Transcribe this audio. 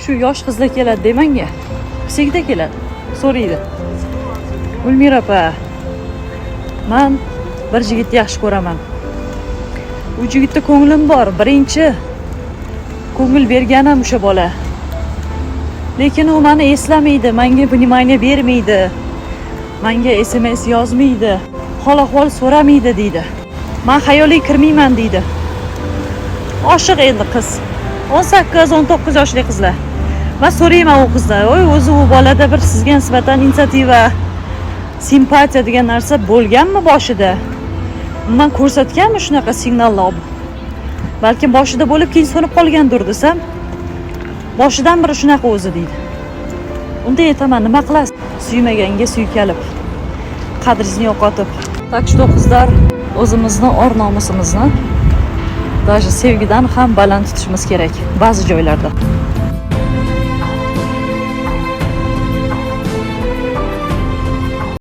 Shu yosh qizlar keladi manga, всегда keladi, so'raydi: "Gulmira opa, man bir yigitni yaxshi ko'raman, u yigitda ko'nglim bor, birinchi ko'ngil berganim o'sha bola, lekin u mani eslamaydi, manga внимание bermaydi, manga SMS yozmaydi, hol ahvol so'ramaydi", deydi. "Man xayoliy kirmayman", deydi. Oshiq endi qiz, 18-19 yoshli qizlar. Man so'rayman u qizdan: "Oy, o'zi u bolada bir sizga nisbatan инициатива, simpatiya degan narsa bo'lganmi boshida? Umuman ko'rsatganmi shunaqa signallar? Balkim boshida bo'lib, keyin so'nib qolgandir", desam, "Boshidan beri shunaqa o'zi", deydi. Unda aytaman: "Nima qilasiz suymaganga suykalib, qadringizni yo'qotib?" Так что, qizlar, o'zimizni or nomusimizni даже sevgidan ham baland tutishimiz kerak ba'zi joylarda.